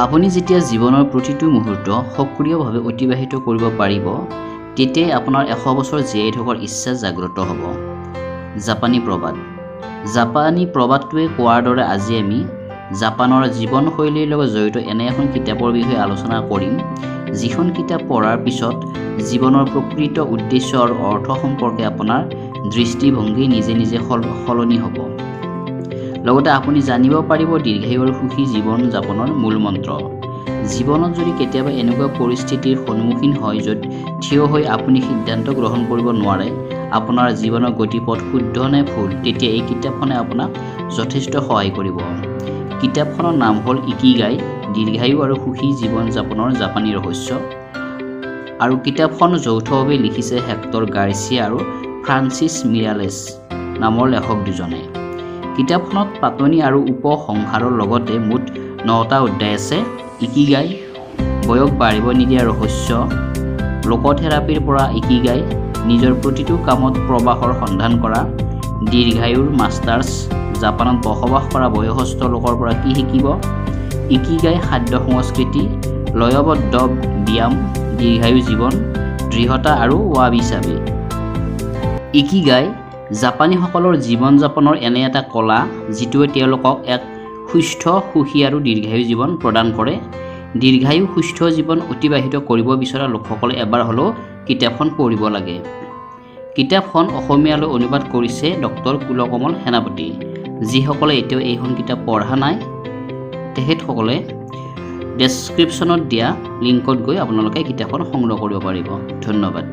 আপুনি যেতিয়া জীৱনৰ প্ৰতিটো মুহূৰ্ত সক্ৰিয়ভাৱে অতিবাহিত কৰিব পাৰিব, তেতিয়াই আপোনাৰ 100 বছৰ জীয়াই থকাৰ ইচ্ছা জাগ্ৰত হ'ব। জাপানী প্ৰবাদ। জাপানী প্ৰবাদটোৱে কোৱাৰ দৰে আজি আমি জাপানৰ জীৱনশৈলীৰ লগত জড়িত এনে এখন কিতাপৰ বিষয়ে আলোচনা কৰিম, যিখন কিতাপ পঢ়াৰ পিছত জীৱনৰ প্ৰকৃত উদ্দেশ্য আৰু অৰ্থ সম্পৰ্কে আপোনাৰ দৃষ্টিভংগী নিজে নিজে সলনি হ'ব। লগতে আপুনি জানিব পাৰিব দীৰ্ঘায়ু আৰু সুখী জীৱন যাপনৰ মূল মন্ত্ৰ। জীৱনত যদি কেতিয়াবা এনেকুৱা পৰিস্থিতিৰ সন্মুখীন হয় য'ত থিয় হৈ আপুনি সিদ্ধান্ত গ্ৰহণ কৰিব নোৱাৰে আপোনাৰ জীৱনৰ গতিপথ শুদ্ধ নে ভুল, তেতিয়া এই কিতাপখনে আপোনাক যথেষ্ট সহায় কৰিব। কিতাপখনৰ নাম হ'ল ইকিগাই, দীৰ্ঘায়ু আৰু সুখী জীৱন যাপনৰ জাপানী ৰহস্য আৰু কিতাপখন যৌথভাৱে লিখিছে হেক্টৰ গাৰ্চিয়া আৰু ফ্ৰান্সিছ মিৰালেছ নামৰ লেখক দুজনে। কিতাপখনত পাতনি আৰু উপসংহাৰৰ লগতে মুঠ নটা অধ্যায় আছে। ইকিগাই, বয়স বাঢ়িব নিদিয়া ৰহস্য, লোকথেৰাপিৰ পৰা ইকিগাই, নিজৰ প্ৰতিটো কামত প্ৰবাহৰ সন্ধান কৰা, দীৰ্ঘায়ুৰ মাষ্টাৰ্ছ, জাপানত বসবাস কৰা বয়সস্থ লোকৰ পৰা কি শিকিব, ইকিগাই খাদ্য সংস্কৃতি, লয়বদ্ধ ব্যায়াম, দীৰ্ঘায়ু জীৱন, দৃঢ়তা আৰু ৱাবি চাবি। ইকিগাই জাপানীসকলৰ জীৱন যাপনৰ এনে এটা কলা, যিটোৱে তেওঁলোকক এক সুস্থ, সুখী আৰু দীৰ্ঘায়ু জীৱন প্ৰদান কৰে। দীৰ্ঘায়ু, সুস্থ জীৱন অতিবাহিত কৰিব বিচৰা লোকসকলে এবাৰ হ'লেও কিতাপখন পঢ়িব লাগে। কিতাপখন অসমীয়ালৈ অনুবাদ কৰিছে ডক্টৰ কুলকমল সেনাপতি। যিসকলে এতিয়াও এইখন কিতাপ পঢ়া নাই, তেখেতসকলে ডেছক্ৰিপশ্যনত দিয়া লিংকত গৈ আপোনালোকে কিতাপখন সংগ্ৰহ কৰিব পাৰিব। ধন্যবাদ।